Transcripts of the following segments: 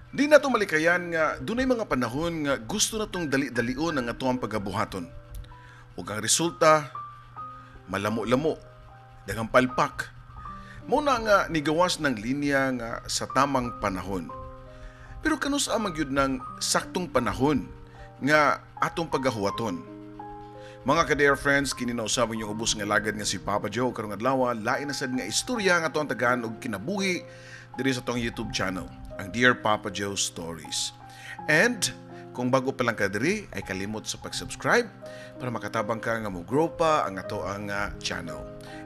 Di nato malikayan nga dunay mga panahon nga gusto natong dali-dalion ang atoang pagabuhaton. Ug ang resulta malamo-lamo, daghang palpak. Mao na nga nigawas ng linya nga sa tamang panahon. Pero kanus-a man gyud ng saktong panahon nga atong pagahuwaton? Mga ka-dear friends, kini na usab inyong ubos nga lagad nga si Papa Joe. Karong adlaw, lain na sad nga istorya nga atong tagaan og kinabuhi diri sa atong YouTube channel, ang Dear Papa Joe Stories. And kung bago pa lang ka diri, ay kalimot sa pag-subscribe para makatabang ka nga mo grow pa ang ato ang channel.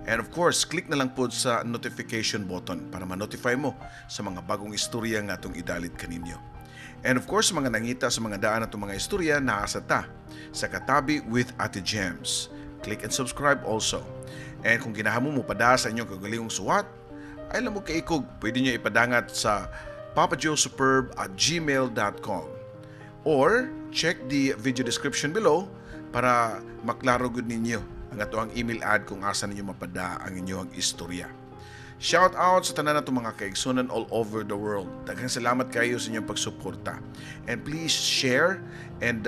And of course, click na lang po sa notification button para ma-notify mo sa mga bagong istorya nga atong idalit kaninyo. And of course, mga nangita sa mga daan atong mga istorya, naa sa ta sa Katabi with Ate Gems. Click and subscribe also. And kung ganahan mo pada sa inyong kagalingong suwat, ay alam mo kaikog, pwede nyo ipadangat sa papajoesuperb@gmail.com or check the video description below para maklaro gud ninyo ang ato ang email ad kung asa ninyo mapada ang inyong istorya. Shout out sa tanan natong mga kaigsunan all over the world. Daghang salamat kayo sa inyong pagsuporta. And please share and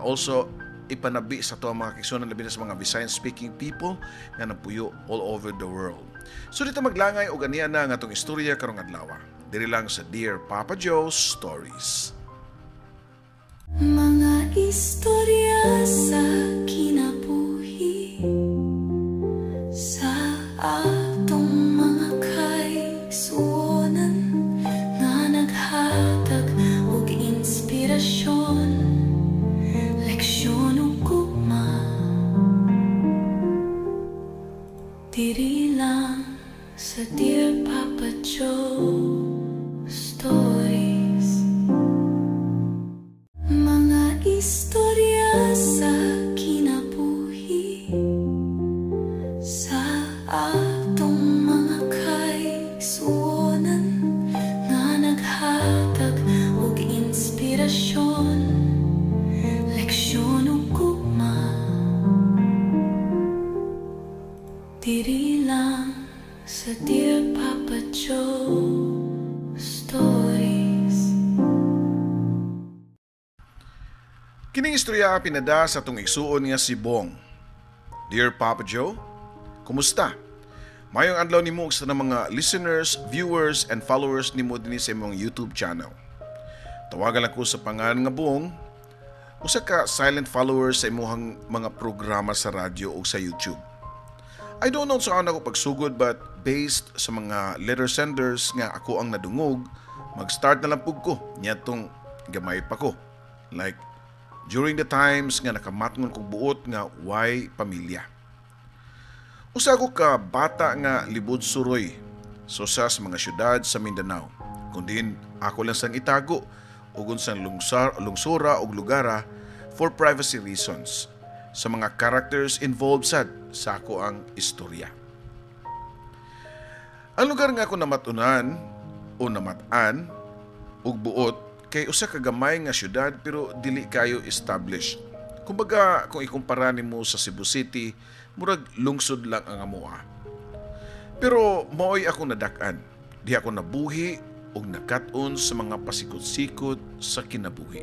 also ipanabi sa ato ang mga kaigsunan, labi na sa mga Visayan speaking people nga napuyo all over the world. So dito maglangay og aniya na ang atong istorya karong adlaw. Diri lang sa Dear Papa Joe Stories. Mga istorya sa kinabuhi, sa atong mga kaigsuonan nga naghatag og inspirasyon, leksyon ug gugma. Diri lang sa Dear Papa Joe Stories. Mga istorya sa kinabuhi, sa atong mga kaigsuonan nga naghatag og inspirasyon, leksyon ug gugma. Diri lang sa Dear Papa Joe Stories. Kining istorya pinada sa atong igsuon nga si Bong. Dear Papa Joe, kumusta? Mayong adlaw nimo ug sa mga listeners, viewers, and followers nimo dinhi sa imong YouTube channel. Tawagan lang ko sa pangalan nga Bong, usa ka silent follower sa imong mga programa sa radyo o sa YouTube. I don't know saan ako pagsugod, but based sa mga letter senders nga ako ang nadungog, mag-start na lang pug ko niadtong gamay pa ko. Like during the times nga nakamatngon kog buot nga way pamilya. Usa ko ka bata nga libod suroy so sa mga syudad sa Mindanao. Kundin ako lang sang itago ug unsang lungsar, lungsura ug lugara for privacy reasons sa mga characters involved sad sa ako ang istorya. Ang lugar nga ako namatunan o namatan ug buot kay usa ka gamay nga syudad pero dili kayo established. Kumbaga, kung ikumpara nimo sa Cebu City, murag lungsod lang ang amoa. Pero maoy ako nadak-an. Di ako nabuhi ug nakat-on sa mga pasikot-sikot sa kinabuhi.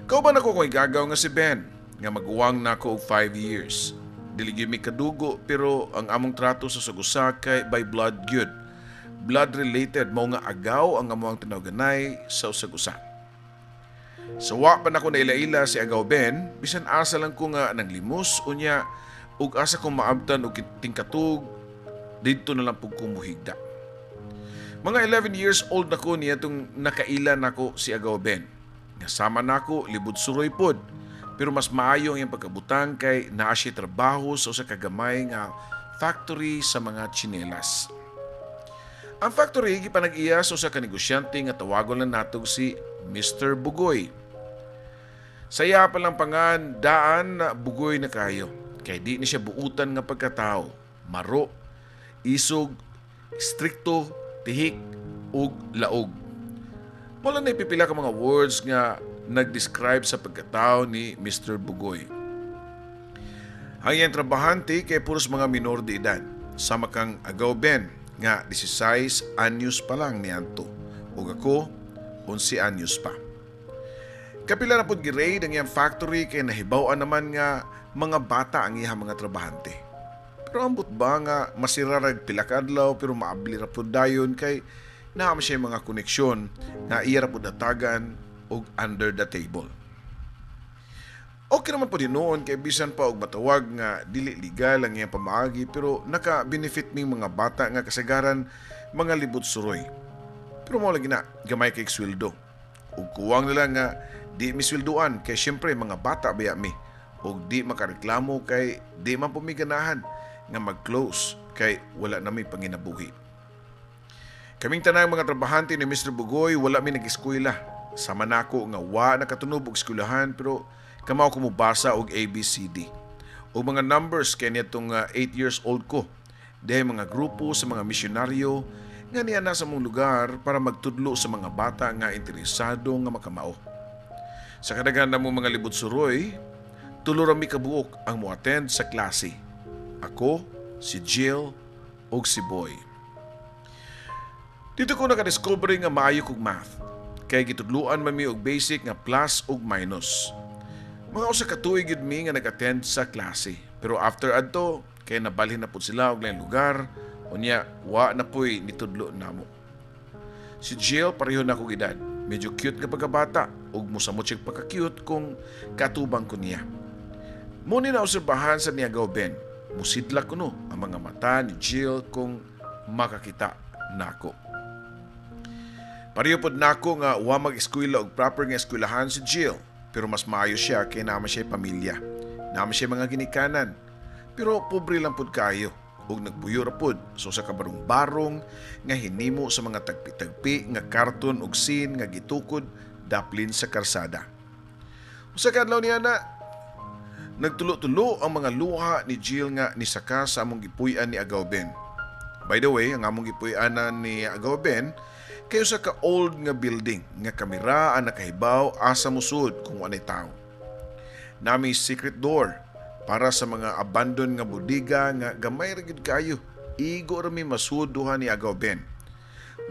Kauban ako kung igagaw nga si Ben, nga maguwang nako og 5 years. Dili gyud mi kadugo pero ang among trato sa usag-usa kay by blood gyud. Blood related, mao nga agaw ang among tinawganay sa usag-usa. Sa wa pa nako naila-ila si Agaw Ben, bisan asa lang ko nga nanglimos unya ug asa ko maabtan og tingkatug, didto na lang pug ko muhigda. Mga 11 years old na ko niya itong nakaila nako si Agaw Ben. Nga sama nako libud suroy pod, pero mas maayo ang iyang pagkabutang kay naa siya trabaho sa usa ka gamay nga factory sa mga tsinelas. Ang factory gipanag-iya sa usa ka negosyante nga tawagon lang natog si Mr. Bugoy. Saya pa lang pangan daan na Bugoy na kayo kay di ni siya buutan nga pagkatao, maro, isog, strikto, tihik ug laog. Mao lang na ipipila ka mga words nga nag-describe sa pagkatao ni Mr. Bugoy. Ang iyang trabahante kay puros mga minor de edad, sama kang Agaw Ben nga 16 anyos pa lang niadto. Ug ako 11 anyos pa. Kapila na pud gi-raid ang iyang factory kay nahibaw-an naman nga mga bata ang iyang mga trabahante. Pero ambot ba nga masira rag pila ka adlaw, pero maabli ra pud dayon kay naa man siya mga koneksyon nga iya ra pud hatagan og under the table. Okay naman po hinuon kay bisan pa og matawag nga dili legal ang iyang pamaagi, pero naka-benefit ning mga bata nga kasagaran mga libot suroy. Pero mao lagi na gamay kay sweldo. Ug kuwang nila nga di misweldoan kay syempre mga bata baya mi ug di makareklamo kay di man po mi ganahan nga mag-close kay wala na mi panginabuhi. Kaming tanang mga trabahante ni Mr. Bugoy, wala mi nag-eskwela. Sama nako nga wa nakatunob og eskwelahan, pero kamao ko mobasa og ABCD. Og mga numbers kay nitong 8 years old ko. Dahil mga grupo sa mga misyonaryo nga niya nasa mong lugar para magtudlo sa mga bata nga interesado nga makamao. Sa kadaghan na mo mga libot suroy, tulo ra mi kabuok ang mo-attend sa klase. Ako, si Jill, ug si Boy. Dito ko nakadiscover nga maayo kog math. Kay gitudluan man mi og basic nga plus ug minus. Mga usa ka tuig gyud mi nga nag-attend sa klase. Pero after adto, kay nabalhin na pud sila og laing lugar, unya wa na puy nitudlo namo. Si Jill, pareho na kog edad. Medyo cute nga pagkabata ug mosamot siya pagka-cute kung katubang ko niya. Mo ni naobserbahan sa niya Ben. Musidlak kuno ang mga mata ni Jill kung makakita nako. Pareho pod nako nga wa mag-eskwela og proper nga eskwelahan si Jill, pero mas maayo siya kay naa man siya pamilya. Naa man siya mga ginikanan. Pero pobre lang pod kaayo ug nagpuyo ra pod so sa kabarong-barong nga hinimo sa mga tagpi-tagpi nga karton ug sin nga gitukod daplin sa karsada. Usa ka adlaw niya na nagtulo-tulo ang mga luha ni Jill nga nisaka sa among gipuy-an ni Agaw Ben. By the way, ang among gipuy-anan ni Agaw Ben kay usa ka old nga building nga kamera ang nakahibaw asa mosud kung anay tao. Nami secret door para sa mga abandon nga bodega nga gamay ra gyud kayo. Igo ra mi masud duha ni Agaw Ben.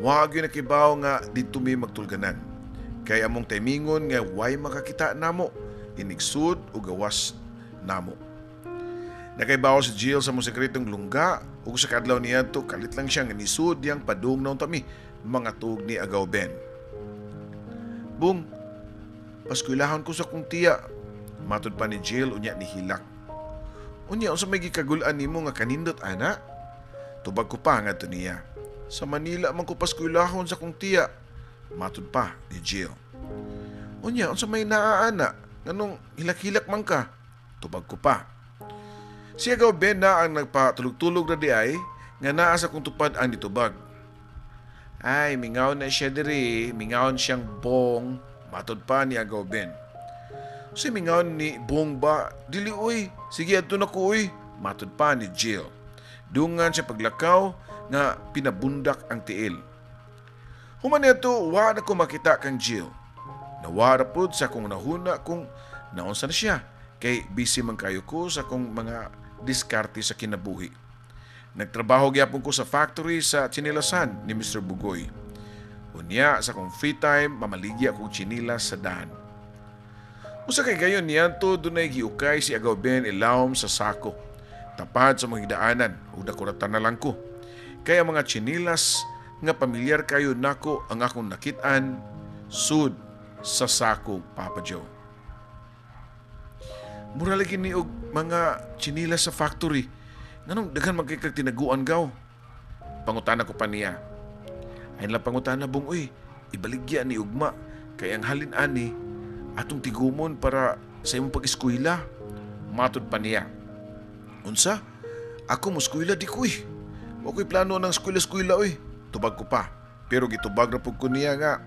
Wa gyud nakibaw nga didto mi magtulganan. Kay among timingon nga way makakita namo, inigsud o gawas namo. Nakaibaw si Jill sa mong sekretong lungga ug sa kadlaw niya to kalit lang siya nga nisud diyang padung na unta mi mga tug ni Agaw Ben. Bung, paskwilahon ko sa kong tiya, matod pa ni Jill unya ni hilak. Unya unsa may gikagul-an nimo nga kanindot ana? Tubag ko pa ngadto niya. Sa Manila man ko paskwilahon sa kong tiya, matod pa ni Jill. Unya unsa may naa ana? Nganong hilak-hilak man ka? Tubag ko pa. Siya Agaw Ben na ang nagpatulog-tulog na di ay nga naa sa kong tupad ang nitubag. Ay, mingaw na siya diri, mingaw siyang Bong, matod pa ni Agaw Ben. Si mingaw ni Bong ba? Dili uy, sige adto na ko uy, matod pa ni Jill. Dungan siya paglakaw nga pinabundak ang tiil. Human nito, wa na ko makita kang Jill. Nawara pod sa akong nahuna kung naunsa na siya, kay busy man kayo ko sa akong mga diskarte sa kinabuhi. Nagtrabaho gyapon ko sa factory sa tsinilasan ni Mr. Bugoy. Unya, sa akong free time, mamaligya kog tsinilas sa daan. Usa kay gayon niyanto, dunay giukay si Agaw Ben ilawom sa sako. Tapad sa mga daanan, ug nakuratan na lang ko. Kaya mga tsinilas nga pamilyar kayo nako ang akong nakit-an, sud sa sako, Papa Joe. Mura lagi ni og mga tsinilas sa factory. Nganong daghan man kay kag tinaguan gaw? Pangutana ko pa niya. Ay lang pangutana Bong uy, ibaligya ni ugma kay ang halin ani atong tigumon para sa imong pag-eskwela. Matod pa niya. Unsa? Ako mo eskwela di ko uy. Wa ko'y plano ng eskwela-eskwela uy. Tubag ko pa. Pero gitubag ra pud ko niya nga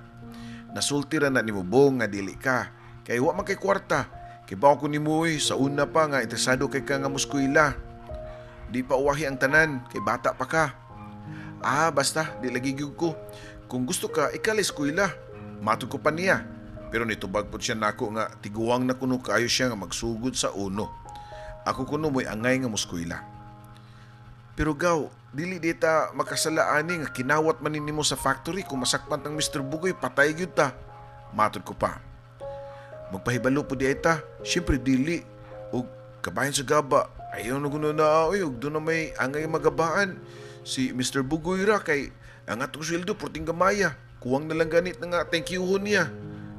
nasulti ra na nimo Bong nga dili ka. Kay wa man kay kwarta. Kay bawo ko nimo uy, sa una pa nga interesado kay ka nga moskwela. Di pa uwahi ang tanan, kay bata pa ka. Ah, basta, di lagi gyud ko. Kung gusto ka, ikal eskwela. Matod ko pa niya. Pero nitubag po siya nako nga tiguang na kuno kaayo siya nga magsugod sa uno. Ako kuno mo'y angay nga moskwela. Pero gaw, dili dita makasala ani nga kinawat man nimo sa factory kung masakpan tang Mr. Bugoy, patay gyud ta. Matod ko pa. Magpahibalo po di ay ta. Siyempre dili. Og kabahin sa gaba, ayaw na guno na oy, og doon na may angay magabaan. Si Mr. Bugoy ra kay ang atong sweldo porting gamaya. Kuwang na lang ganit na nga thank you ho niya.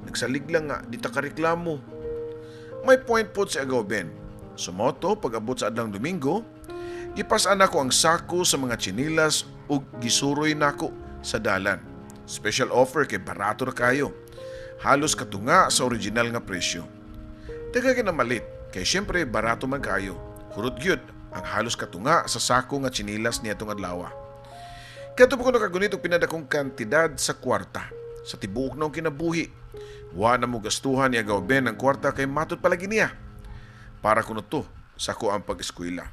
Nagsalig lang nga, di ta kareklamo. May point po si Agaw Ben. Sumoto, pag-abot sa adlang Domingo, gipasan ako ang sako sa mga tsinilas ug gisuroy nako sa dalan. Special offer kay barato ra kayo. Halos katunga sa original nga presyo. Taga na malit, kay syempre barato man kayo. Hurot gyud ang halos katunga sa sako nga tsinilas niadtong adlaw. Kadto pa ko nakagunit og pinadakong kantidad sa kwarta sa tibuok na kinabuhi. Wa na mo gastuhan ni Agaw Ben ang kwarta kay matod palagi niya. Para kuno to sa ko ang pag-eskwela.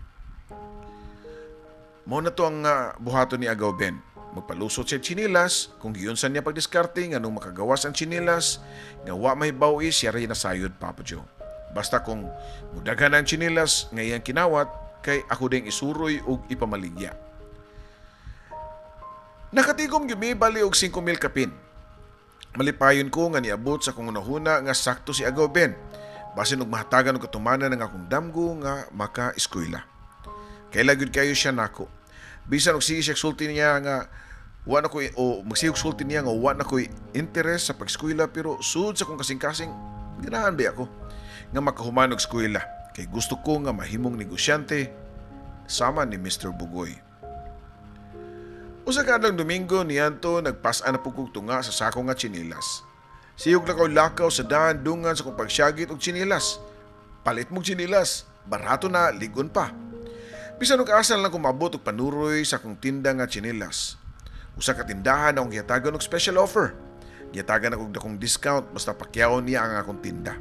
Mao na to ang buhaton ni Agaw Ben. Magpalusot siya tsinilas, kung giunsan niya pagdiskarte nganong makagawas ang tsinilas, nga wa mahibaw siya rin nasayod, Papa Joe. Basta kung mudaghan ang tsinilas nga iyang kinawat, kay ako ding isuroy og ipamaligya. Nakatigom gyud mi bali og 5,000 kapin. Malipayon ko nga niabot sa akong hunahuna nga sakto si Agaw Ben. Basin og mahatagan og katumanan ang akong damgo nga maka-eskwela. Kaila gyud kayo siya nako. Bisan og sige siya sulti niya nga wa na ko o magsigog sulti niya nga wa na ko interest sa pag-eskwela, pero sud sa akong kasing-kasing ganahan ba ako nga makahuman og eskwela kay gusto ko nga mahimong negosyante sama ni Mr. Bugoy. Usa ka adlong Domingo niyanto, nagpas-an na pud kog tunga sa sako nga tsinilas. Siyog lakaw-lakaw sa daan dungan sa kong pagsyagit og tsinilas. Palit mong tsinilas, barato na, ligon pa. Bisan og asa lang ko maabot og panuroy sa akong tinda nga tsinilas. Usa ka tindahan akong gihatagan og special offer. Gihatagan ako og dakong discount basta pakyawon niya ang akong tinda.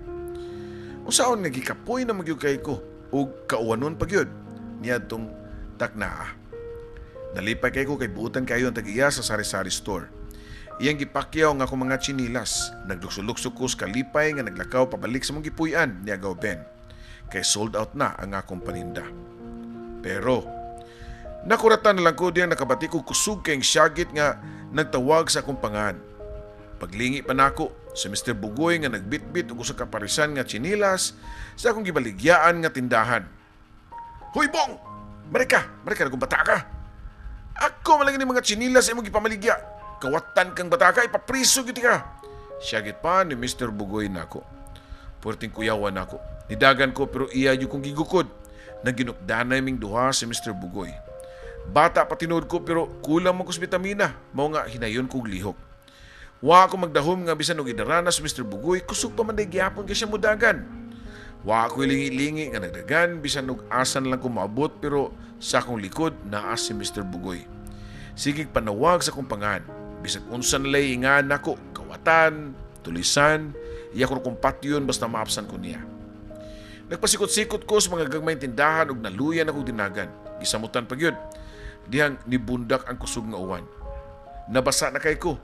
Unsaon nga gikapoy na magyud kay ko ug kauwanon pa gyud niadtong taknaa. Nalipay kay ko kay buutan kayo ang tag-iya sa sari-sari store. Iyang gipakyaw nga akong mga tsinilas. Naglukso-lukso ko sa kalipay nga naglakaw pabalik sa mong gipuy-an ni Agaw Ben. Kay sold out na ang akong paninda. Pero nakuratan na lang ko diyang nakabati ko kusog kayong syagit nga nagtawag sa akong pangan. Paglingi pa nako si Mr. Bugoy nga nagbitbit og usa ka parisan nga tsinilas sa akong gibaligyaan nga tindahan. Hoy Bong! Marika! Marika na kung bata ka! Ako man lang ni mga tsinilas imong gipamaligya. Kawatan kang bata ka, ipapriso gyud ka. Syagit pa ni Mr. Bugoy nako. Puwerteng kuyawan nako. Nidagan ko pero iya gyud kong gigukod. Naginukdanay ming duha si Mr. Bugoy. Bata pa tinuod ko pero kulang man ko sa bitamina. Mao nga hinayon kog lihok. Wa ako magdahom nga bisan og idaranas Mr. Bugoy, kusog pa man day gihapon kay siya mudagan. Wa ako lingi-lingi nga nagdagan bisan og asan lang ko maabot pero sa akong likod naa si Mr. Bugoy. Sige panawag sa akong pangan. Bisag unsa nalay ingan nako, kawatan, tulisan, iya ko kong patyon basta maapsan ko niya. Nagpasikot-sikot ko sa mga gagmayng tindahan ug naluyan akong dinagan. Gisamutan pa gyud. Dihang nibundak ang kusog nga uwan. Nabasa na kay ko.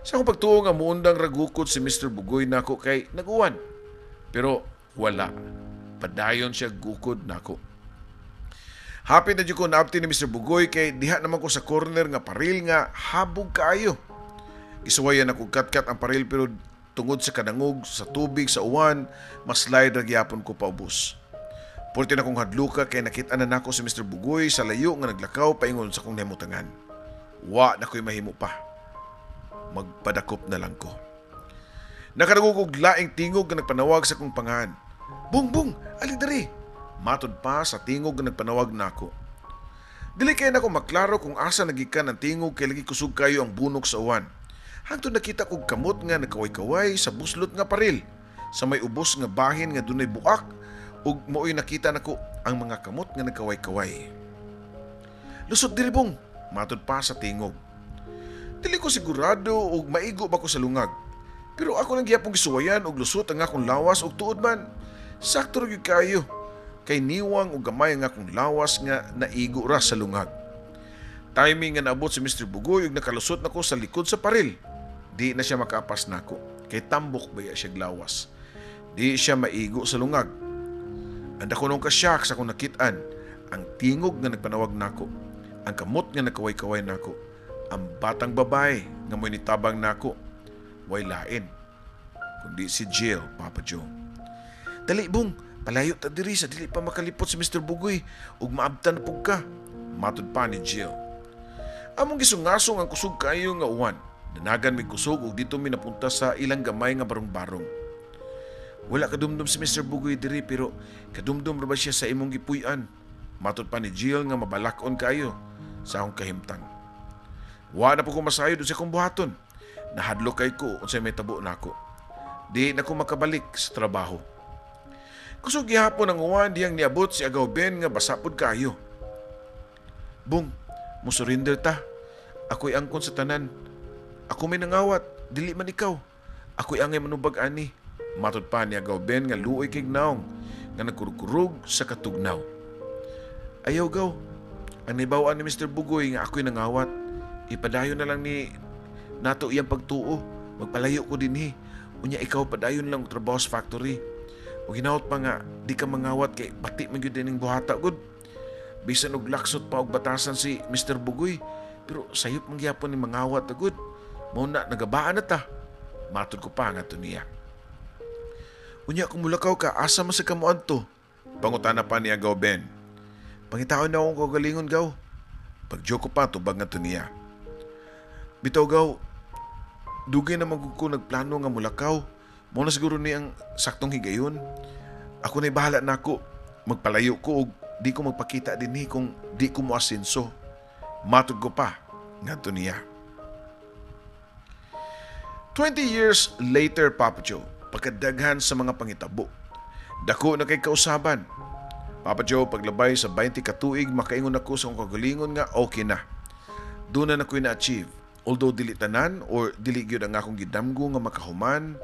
Sa akong pagtuo nga muundang ragukod si Mr. Bugoy nako kay naguwan. Pero wala. Padayon siya gukod nako. Happy na jud ko naabti ni Mr. Bugoy kay diha naman ko sa corner nga paril nga habog kaayo. Gisuwayan ako katkat ang paril pero tungod sa kadangog sa tubig sa uwan, mas slide ra gyapon ko paubos. Purti na kong hadluka kay nakit-an na nako si Mr. Bugoy sa layo nga naglakaw paingon sa akong nahimutangan. Wa na ko'y mahimo pa. Magpadakop na lang ko. Nakadungog og laing tingog nga nagpanawag sa akong pangahan. Bung, bung, ali diri. Matod pa sa tingog nga nagpanawag nako. Dili kay nako maklaro kung asa nagikan ang tingog kay lagi kusog kayo ang bunok sa uwan. Hangtod nakita kog kamot nga nagkaway-kaway sa buslot nga paril sa may ubos nga bahin nga dunay buak ug maoy nakita nako ang mga kamot nga nagkaway-kaway. Lusot diri bong, matod pa sa tingog. Dili ko sigurado og maigo ba ko sa lungag. Pero ako lang gihapon gisuwayan og lusot ang akong lawas og tuod man. Sakto ra gyud kaayo. Kay niwang og gamay ang akong lawas nga naigo ra sa lungag. Timing nga naabot si Mr. Bugoy ug nakalusot nako sa likod sa paril. Di na siya makaapas nako kay tambok baya siya lawas. Di siya maigo sa lungag. Anda ko nung kasyak sa akong nakit-an ang tingog nga nagpanawag nako. Ang kamot nga nakaway-kaway nako, ang batang babae nga mo'y nitabang nako, way lain kundi si Jill, Papa Joe. "Dali, Bong, palayo ta diri sa dili pa makalipot si Mr. Bugoy ug maabtan pug ka," matud pa ni Jill. Among gisungasong ang kusog kaayo nga uwan. Nanagan mi kusog ug dito mi napunta sa ilang gamay nga barong-barong. "Wala kadumdum si Mr. Bugoy diri, pero kadumdum ra ba siya sa imong gipuy-an?" matud pa ni Jill nga mabalak-on kaayo sa akong kahimtang. Wa na po ko masayod sa akong buhaton. Nahadlok kay ko unsay mahitabo nako. Di na ko makabalik sa trabaho. Kusog gihapon ang uwan diyang niabot si Agaw Ben nga basa pod kaayo. "Bong, musurrender ta. Ako'y angkon sa tanan. Ako may nangawat, dili man ikaw. Ako'y angay manubag ani," matud pa ni Agaw Ben nga luoy kay naong nga nagkurkurog sa katugnaw. "Ayaw, Gaw. Ang naibaw-an ni Mr. Bugoy nga ako'y nangawat. Ipadayon na lang ni nato iyang pagtuo. Magpalayo ko dinhi. Unya ikaw, padayon lang og trabaho sa factory. O ginaot pa nga di ka mangawat kay bati man gyud ining buhata gud. Bisan og laksot pa og batasan si Mr. Bugoy, pero sayop man gyapon ni mangawat gud. Mao na nagabaan na ta," matud ko pa ngadto niya. "Unya kung mulakaw ka, asa man sa ka moadto?" pangutana pa ni Agaw Ben. "Pangitaon na akong kagalingon, Gaw." Pag-joke ko pa tubag ngadto niya. "Bitaw, Gaw, dugay na man ko nagplano nga mulakaw. Mao na siguro ni ang saktong higayon. Ako na'y bahala nako. Magpalayo ko og di ko magpakita dinhi kung di ko moasenso," matud ko pa ngadto niya. 20 years later, Papa Joe, pagkadaghan sa mga pangitabo. Dako na kay kausaban. Papa Joe, paglabay sa 20 katuig, makaingon ako sa akong kagalingon nga okay na. Doon na ako'y na-achieve. Although dili tanan or dili gyud ang akong gidamgo nga makahuman,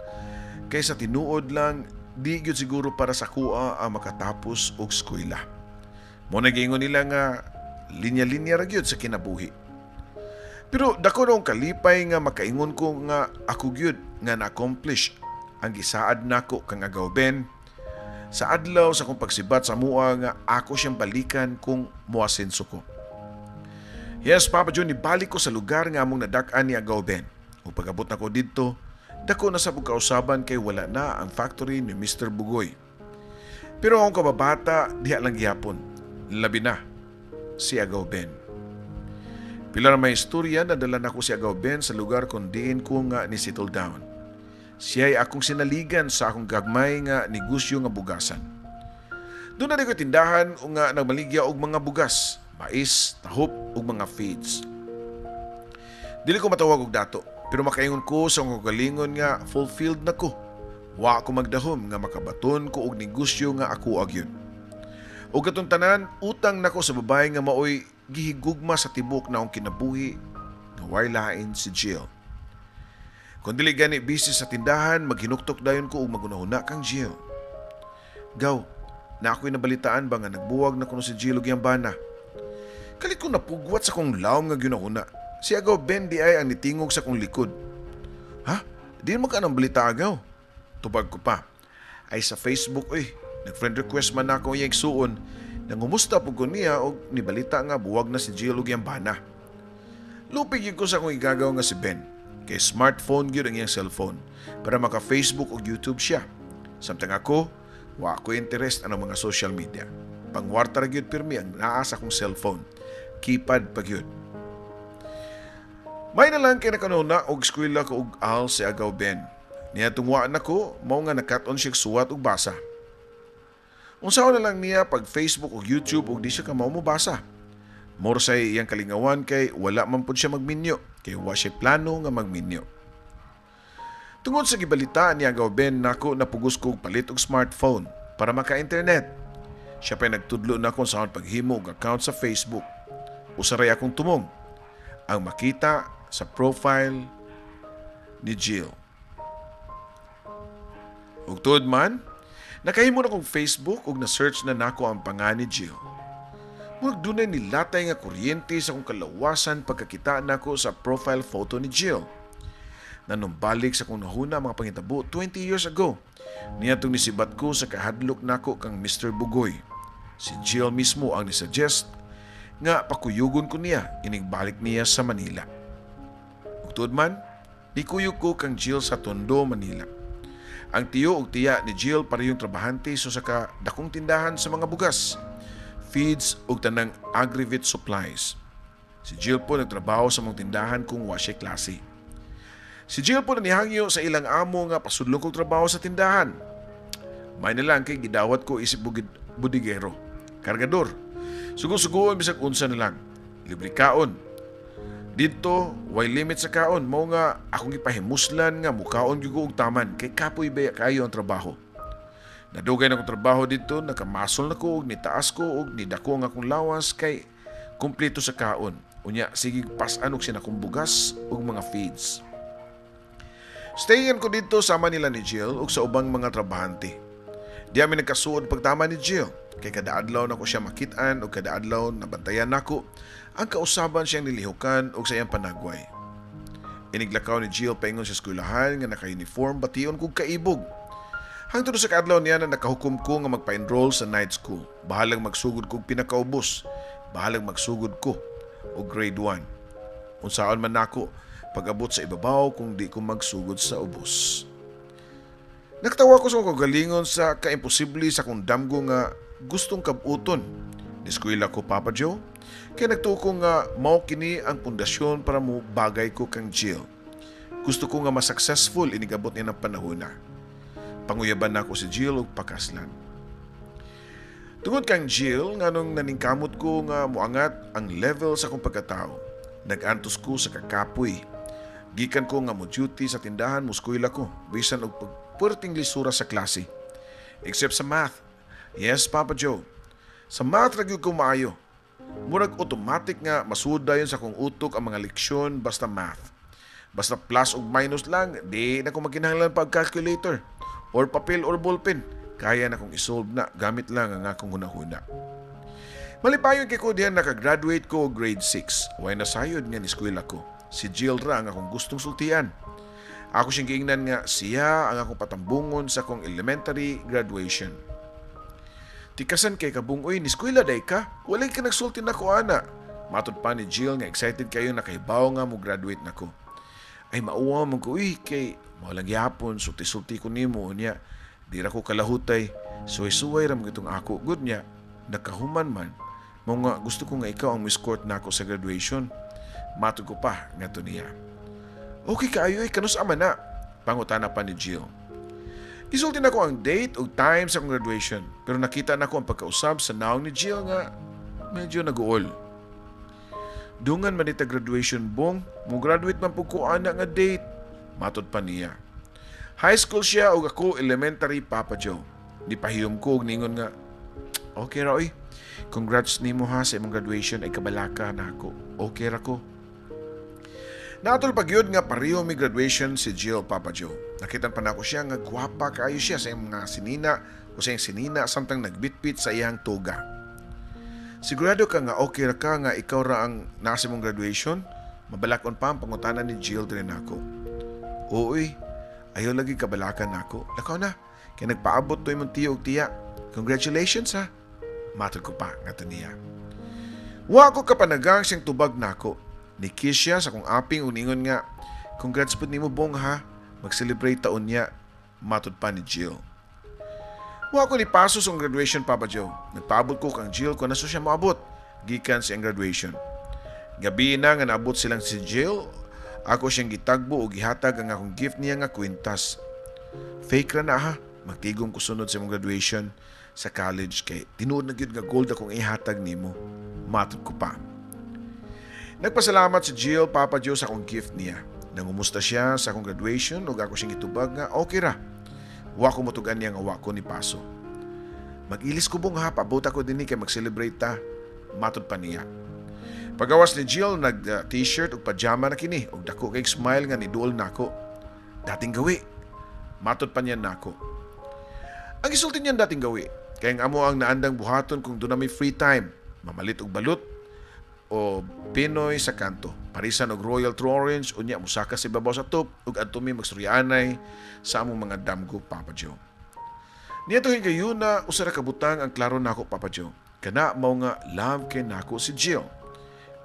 kay sa tinuod lang, di gyud siguro para sa kuha ang makatapos og eskwela. Mao na giingon nila nga linya-linya ra gyud sa kinabuhi. Pero dako na akong kalipay nga makaingon ko nga ako gyud nga na-accomplish ang gisaad nako kang Agaw Ben sa adlaw sa akong pagsibat sa mua nga ako siyang balikan kung moasenso ko. Yes, Papa John, nibalik ko sa lugar nga among nadak-an ni Agaw Ben. Ug pag-abot nako didto, dako na sa kausaban kay wala na ang factory ni Mr. Bugoy. Pero akong kababata, diha lang gihapon. Labi na si Agaw Ben. Pila na may istorya na dala nako si Agaw Ben sa lugar kung diin ko nga ni settle down. Siya'y akong sinaligan sa akong gagmay nga negosyo nga bugasan. Doon na ko tindahan o nga nagmaligya og mga bugas, mais, tahop ug mga feeds. Dili ko matawag og dato, pero makaingon ko sa akong kagalingon nga fulfilled na ko. Wa ko magdahom nga makabaton ko og negosyo nga ako agyon. Ug katong tanan, utang nako sa babae nga maoy gihigugma sa tibok na akong kinabuhi nga way lain si Jill. Kung dili gani busy sa tindahan, maghinuktok dayon ko ug magunahuna kang Jill. "Gaw, na ako'y nabalitaan ba nga nagbuwag na kuno si Jill ug iyang bana?" Kalit ko napugwat sa kong lawom nga ginahuna. Si Agaw Ben di ay ang nitingog sa kong likod. "Ha? Di mo ka nang balita, Agaw?" tubag ko pa. "Ay, sa Facebook oy. Nag-friend request man ako iyang igsuon. Nangumusta po ko niya og nibalita nga buwag na si Jill ug iyang bana." Lupig yun ko sa akong igagaw nga si Ben. Kay smartphone gyud ang iyang cellphone para maka-Facebook ug YouTube siya. Samtang ako, wa ko interest anang mga social media. Pangwarta ra gyud pirmi ang naa sa akong cellphone. Keypad pa gyud. May na lang kay nakanuna og eskwela ko og al si Agaw Ben. Niya tungwaan nako, mao nga nakat-on siya suwat og basa. Unsaon na lang niya pag Facebook ug YouTube ug di siya kamao mo basa? More sa iyang kalingawan kay wala man pud siya magminyo, kay wa siya plano nga magminyo. Tungod sa gibalita ni Agaw Ben nako, napugos ko og palit og smartphone para maka-internet. Siya pa'y nagtudlo na kung saan paghimo og account sa Facebook. Usaray akong tumong ang makita sa profile ni Jill. Ug tuod man, nakahimo na kong Facebook ug na-search na nako ang pangan ni Jill. Murag dunay nilatay nga kuryente sa akong kalawasan pagkakita nako sa profile photo ni Jill. Nanumbalik sa akong nahuna mga pangitabo 20 years ago. Niya itong nisibat ko sa kahadlok nako kang Mr. Bugoy. Si Jill mismo ang nisuggest nga pakuyugon ko niya inig balik niya sa Manila. Ug tuod man, nikuyog ko kang Jill sa Tondo, Manila. Ang tiyo ug tiya ni Jill parehong trabahante sa usa ka dakong tindahan sa mga bugas, feeds ug tanang agrivit supplies. Si Jill po nagtrabaho sa mong tindahan kung wa siya klase. Si Jill po nanihangyo sa ilang amo nga pasudlong kog trabaho sa tindahan. May na lang kay gidawat ko isip budigero, kargador. Sugo-sugoon bisag unsa na lang, libre kaon. Didto, way limit sa kaon, mao nga akong gipahimuslan nga mukaon gyud ko og taman kay kapoy ba kayo ang trabaho. Nadugay na akong trabaho didto, nakamasol na ko og nitaas ko og nidako ang akong lawas kay kumpleto sa kaon. Unya sige pas-an og sinakong bugas ug mga feeds. Stayan ko didto sama nila ni Jill ug sa ubang mga trabahante. Di ami nagkasuod pagtama ni Jill kay kada adlaw nako siya makit-an ug kada adlaw nabantayan nako ang kausaban siyang nilihukan og sa iyang panagway. Iniglakaw ni Jill paingon sa eskwelahan nga naka-uniform bation kog kaibog. Hangtod sa kaadlaw niya na nakahukom ko nga magpa-enroll sa night school. Bahalang magsugod kog pinakaubos. Bahalang magsugod ko og grade 1. Unsaon man nako pag-abot sa ibabaw kung di ko magsugod sa ubos. Nakatawa ko sa akong kagalingon sa kaimposible sa akong damgo nga gustong kabuton. Niskwela ko, Papa Joe, kaya nagtuo ko nga mao kini ang pundasyon para mo bagay ko kang Jill. Gusto ko nga mas-successful inigabot niya ng panahon na. Panguyaban na ako si Jill og pakaslan. Tungod kang Jill, nganong naningkamot ko nga moangat ang level sa akong pagkatao. Nag-antos ko sa kakapoy. Gikan ko nga mo duty sa tindahan, muskwela ko, bisan og pagperting lisura sa klase. Except sa math. Yes, Papa Joe. Sa math ra gyud ko maayo. Murag automatic nga masud dayon sa akong utok ang mga leksyon basta math. Basta plus ug minus lang, di na ko magkinahanglan pag calculator or papel or ballpen. Kaya na kong isolve na gamit lang ang akong hunahuna. Malipayon kay ko diyan nakagraduate ko grade 6. Way na sayod nga ni-eskwela ko. Si Jill ra ang akong gustong sultian. Ako siyang giingnan nga siya ang akong patambungon sa akong elementary graduation. Tikasan kay kabungoy, ni-eskwela day ka? Walay ka nagsulti na ko, ana. Matod pa ni Jill nga excited kayo nakahibaw nga mo graduate na ko. Ay mauwa mo ko, uy, kay mawalang yapon, sulti-sulti ko nimo niya. Di ra ko kalahutay, suway-suway ra mo gitong ako. Good niya, nakahuman man. Mao nga gusto ko nga ikaw ang escort nako sa graduation. Matod ko pa nga to niya. Okay kaayo ay kanus ama na. Pangutana pa ni Jill. Gisulti nako ang date ug time sa akong graduation, pero nakita nako ang pagkausab sa naong ni Jill nga medyo naguol. Dungan man ita graduation bong, mo graduate man pud ko ana nga date, matod pa niya. High school siya ug ako elementary, Papa Joe. Nipahiyom ko ug ningon nga, okay ra oy. Congrats nimo ha sa imong graduation ay kabalaka na ako. Okay ra ko. Naatol pa gyud nga pareho mi graduation si Jill, Papa Joe. Nakita pa nako siya nga gwapa kaayo siya sa iyang mga sinina o sa iyang sinina samtang nagbitbit sa iyang toga. Sigurado ka nga okay ra ka nga ikaw ra ang nasa imong graduation? Mabalakon pa ang pangutana ni Jill diri nako. Ooy, ayaw lagi kabalakan nako. Lakaw na, kay nagpaabot to imong tiyo og tiya. Congratulations ha. Matod ko pa nga niya. Wa ko kapanagang siyang tubag nako. Ni-kiss siya sa akong aping uningon nga, congrats pud nimo bong ha, mag-celebrate taon niya, matod pa ni Jill. Wa ko ni paso sa graduation, Papa Joe. Nagpaabot ko kang Jill kung naso siya moabot, gikan sa graduation. Gabi na nga naabot silang si Jill, ako siyang gitagbo o gihatag ang akong gift niya nga kwintas. Fake ra na ha, magtigom ko sunod sa imong graduation sa college kay tinuod na gyud nga gold akong ihatag nimo. Matod ko pa. Nagpasalamat si Jill, Papa Joe, sa akong gift niya. Nangumusta siya sa akong graduation ug ako siyang gitubag nga okay ra. Wa ko motugan niya nga wa ko ni paso. Mag-ilis ko bong ha, paabot ako dinhi kay mag-celebrate ta. Matod pa niya. Pagawas ni Jill, nag t-shirt ug pajama na kini ug dako kay smile nga niduol nako. Dating gawi. Matod pa niya nako. Ang gisulti niyan dating gawi, kay ang amo ang naandang buhaton kung doon na may free time, mamalit og balot o Pinoy sa kanto. Parisan og Royal True Orange, unya musaka sa ibabaw sa top ug adto mi magsuryanay sa among mga damgo, Papa Joe. Niya to higayuna usa ra ka butang ang klaro nako, Papa Joe. Kana mao nga love kay nako si Jill.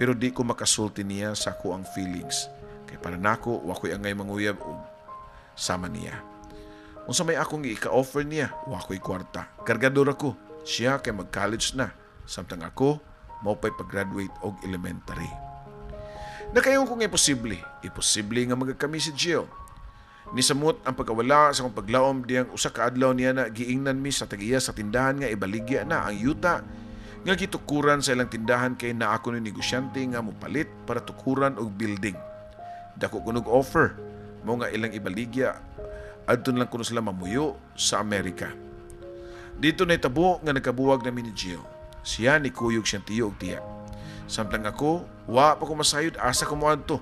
Pero di ko makasulti niya sa ako ang feelings. Kay para nako, wa ko'y angay manguyab og sama niya. Unsa may akong ika-offer niya, wa ko'y kwarta. Kargador ako, siya kay mag-college na. Samtang ako, mao pa'y pag-graduate og elementary. Nakaingon ko nga imposible. Imposible nga magkami si Jill. Nisamot ang pagkawala sa akong paglaom diyang usa ka adlaw niya na giingnan mi sa tag-iya sa tindahan nga ibaligya na ang yuta nga gitukuran sa ilang tindahan kay naa ko ni negosyante nga mopalit para tukuran og building. Dako kunog offer mo nga ilang ibaligya adto lang kuno sila mamuyo sa Amerika. Dito nahitabo nga nagkabuwag na mi ni Jill. Siya ni kuyog siyang tiyo og tiya. Samtang ako, wa pa ko masayod asa ko moadto.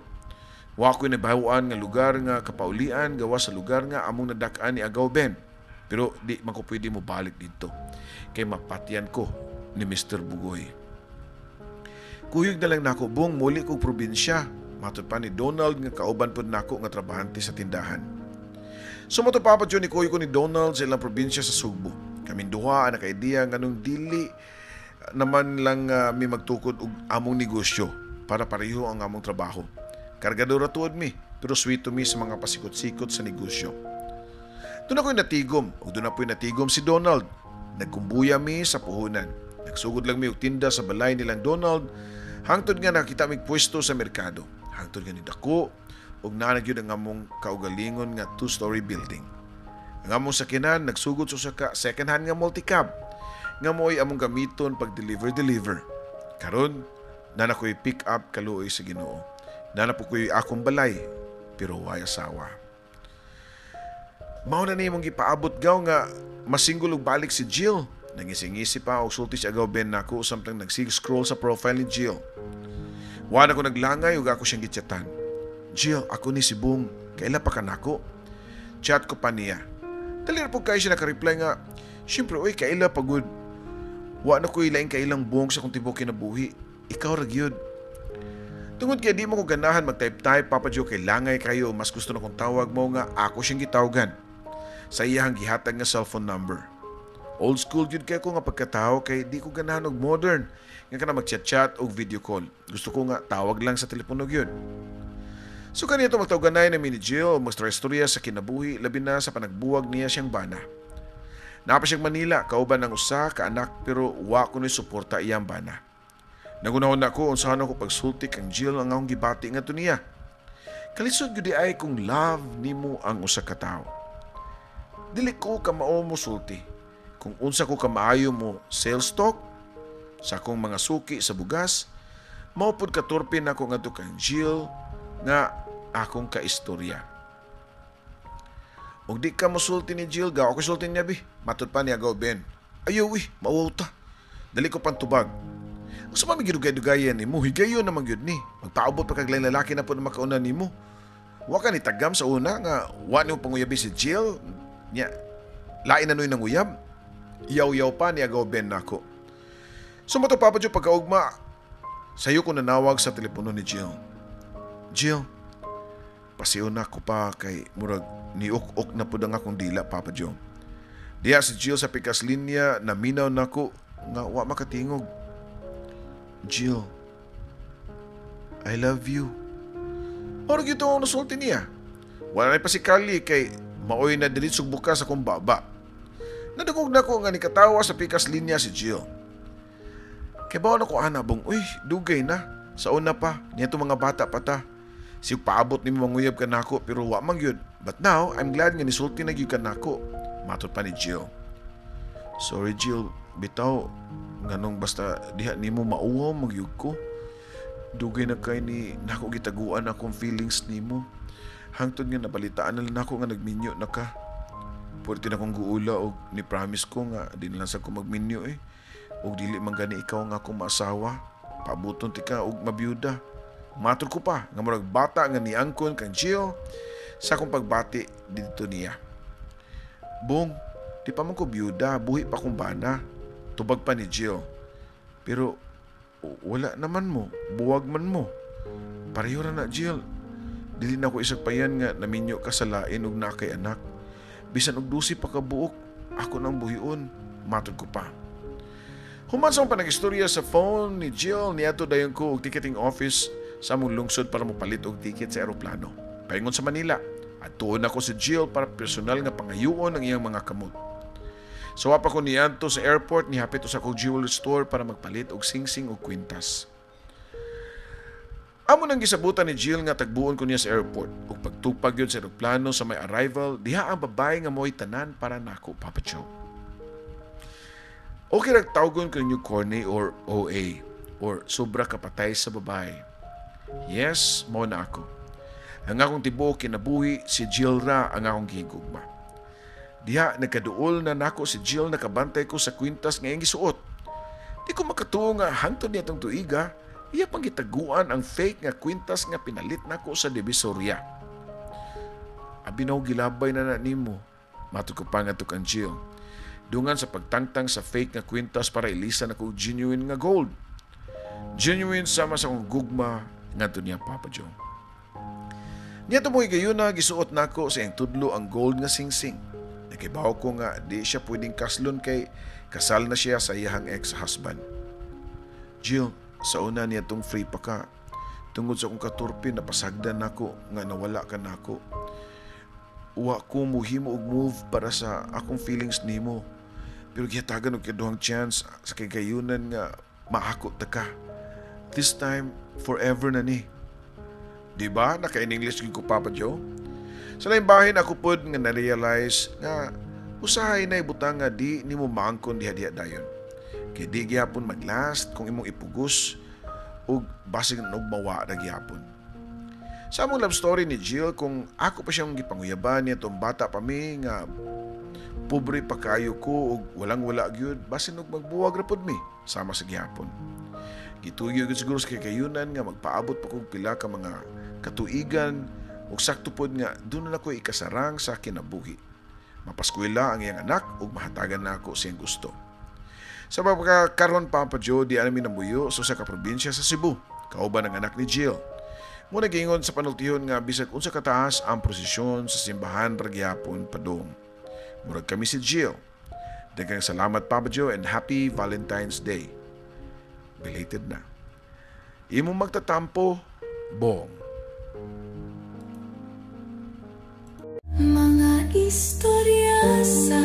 Wa ko'y nabahuan nga lugar nga kapaulian gawas sa lugar nga among nadak-an ni Agaw Ben. Pero di man ko pwede mo balik dito. Kay mapatyan ko ni Mr. Bugoy. Kuyog na lang nako buong muli kog probinsya. Matod pa ni Donald nga kauban pod nako nga trabahante sa tindahan. Sumato Papa Joe, ni kuyog ko ni Donald sa ilang probinsya sa Sugbo. Kaming duha ang naka-idea nganong dili naman lang mi magtukod og among negosyo para pareho ang among trabaho. Kargador ra tuod mi, pero sweet to mi sa mga pasikot-sikot sa negosyo. Doon ako'y natigom, ug doon na po'y natigom si Donald. Nagkumbuya mi sa puhunan. Nagsugod lang mi og tinda sa balay nilang Donald, hangtod nga nakita mig pwesto sa merkado. Hangtod nga ni dako, ug naa na gyud ang among kaugalingon nga two-story building. Ang among sakinan nagsugod sa usa ka second hand nga multicab, nga mo'y among gamiton pag deliver-deliver. Karon, naa na ko'y pick up kaluoy sa Ginoo. Naa na po ko'y akong balay, pero way asawa. Mao na nimong gipaabot gaw nga masingle og balik si Jill. Nangisi-ngisi pa og sulti si Agaw Ben nako samtang nagsig-scroll sa profile ni Jill. Wa na ko naglangay ug ako siyang gichatan. Jill, ako ni si Bong. Kaila pa ka nako? Chat ko pa niya. Dali na po kayo siya naka-reply nga, siyempre, oy, kaila pagod. Wa na ko'y laing kailang buong sa kong tibuok kinabuhi. Ikaw ra gyud. Tungod kay di mo ko ganahan mag-type-type, Papa Joe, kay langay kayo, mas gusto na kong tawag mo nga ako siyang gitawgan sa iyahang gihatag nga cellphone number. Old school gyud kay ko nga pagkatao kay di ko ganahan og modern nga kana mag-chat-chat og video call. Gusto ko nga tawag lang sa telepono gyud. So kaniya to magtawganay na mi ni Jill, magstorya sa kinabuhi, labi na sa panagbuwag niya siyang bana. Naa pa siyang Manila, kauban ng usa ka anak pero wa ko ni suporta iyang bana. Nagunahon na ko unsahan ako pagsulti kang Jill ang akong gibati ngadto niya. Kalisod gyud ay kung love nimo ang usa ka tawo. Dili ko kamao mo sulti. Kung unsa ko kamaayo mo sales talk sa akong mga suki sa bugas, mao pud katorpe nako ngadto kang Jill nga akong kaistorya. Ug di ka mosulti ni Jill, gaw ako sulti niya bi. Matod pa niya gaw Ben. Ayaw uy, mauwaw ta. Dali ko pantubag. Unsa man gidugay-dugayan nimo, higayon naman gyud ni. Magpaabot pa kag laing lalaki na pud na makauna nimo. Wa ka ni tagam sa una nga wa nimo panguyabi si Jill. Nya, lain na nuy nanguyab. Yaw-yaw pa niya gaw Ben nako. Sumato Papa Joe pagkaugma, sayo ko nanawag sa telepono ni Jill. Jill, pasiyon na ko pa kay murag niuk-ok na pud ang akong dila, Papa Joe. Diya si Jill sa pikas linya, naminaw nako nga wa makatingog. Jill, I love you. Murag ito ang nasulti niya. Wala na pasikali kay maoy na diritsog bukas akong baba. Nadungog na ko nga nikatawa sa pikas linya si Jill. Kay bawa na ko ana bong, uy, dugay na. Sa una pa, niya mga bata pa ta. Sig paabot ni manguyab ka nako pero wa man gyud. But now, I'm glad nga nisulti na gyud ka nako. Matod pa ni Jill. Sorry Jill, bitaw nganong basta diha nimo mauwaw magyud ko. Dugay na kay ni nako gitaguan akong feelings nimo. Hangtod nga nabalitaan na lang nako nga nagminyo na ka. Pwerte na kong guula og ni promise ko nga di na lang sa ko magminyo. Og dili man gani ikaw nga akong maasawa. Paabuton ti ka og mabiyuda. Matod ko pa nga murag bata nga niangkon kang Jill sa akong pagbati didto niya. Bong, di pa man ko biyuda, buhi pa kong bana. Tubag pa ni Jill. Pero wala naman mo, buwag man mo. Pareho ra na Jill. Dili na ko isagpayan nga naminyo ka sa lain ug naa kay anak. Bisan og dusi pa ka buok, ako nang buhion, matod ko pa. Human sa among panagistorya sa phone ni Jill, niadto dayon ko og ticketing office sa among lungsod para mopalit og ticket sa eroplano paingon sa Manila. Adtuon nako si Jill para personal nga pangayuon ang iyang mga kamot. Sa wa pa ko niadto sa airport, nihapit usa kog jewelry store para magpalit og singsing og kwintas. Amo nang gisabutan ni Jill nga tagbuon ko niya sa airport. Ug pagtupag yun sa eroplano sa may arrival, diha ang babae nga mo'y tanan para nako, Papa Joe. Okay rag tawgon ko ninyo corny or OA or sobra kapatay sa babae. Yes, mao na ako. Ang akong tibuok kinabuhi, si Jill ra ang akong gihigugma. Diha nagkaduol na nako si Jill, nakabantay ko sa kwintas nga iyang gisuot. Di ko makatuo nga hangtod niya itong tuiga, iya pang gitaguan ang fake nga kwintas nga pinalit nako sa Divisoria. Abi na gilabay na na nimo. Matod ko pa nga kang Jill. Dungan sa pagtangtang sa fake nga kwintas para ilisan ako genuine nga gold. Genuine sama sa akong gugma ngadto niya, Papa Joe. Niya mo gayon na gisuot nako sa iyang tudlo ang gold nga singsing. Nakibaw ko nga di siya pwedeng kaslon kay kasal na siya sa iyang ex-husband. Jill, sa una niya tong free pa ka. Tungod sa akong katurpi, napasagdan nako nga nawala ka nako. Wa ko muhimo og move para sa akong feelings nimo. Pero gihatagan og kaduhang chance sa kagayunan nga maako ta ka. This time, forever na ni. Di ba? Naka-in English gyud ko, Papa Joe. Sa laing bahin, ako pod nga na-realize nga usahay na ibutang nga di nimo maangkon diha-diha dayon. Kay di gyapon maglast kung imong ipugos ug basig og mawa ra gyapon. Sa among love story ni Jill, kung ako pa siyang gipanguyaban niya tong bata pa mi nga pobre pa kayo ko ug walang wala gyud, basin og magbuwag ra pod mi sama sa gihapon. Gituyo gyud siguro sa kayunan nga magpaabot pa kog pila ka mga katuigan ug sakto pod nga doon na ko ikasarang sa kinabuhi. Mapaskwela ang iyang anak ug mahatagan na ako siyang gusto. Sa pagkakaroon, Papa Joe, di namin namuyo sa usa ka probinsya sa Cebu, kauban ang anak ni Jill. Muna giingon sa panultihon nga bisag unsa kataas ang prosesyon sa simbahan ra gihapon padung. Murag kami si Jill. Daghang salamat, Papa Joe, and happy Valentine's Day. Belated na. Imong magtatampo, Bong. Mga istorya sa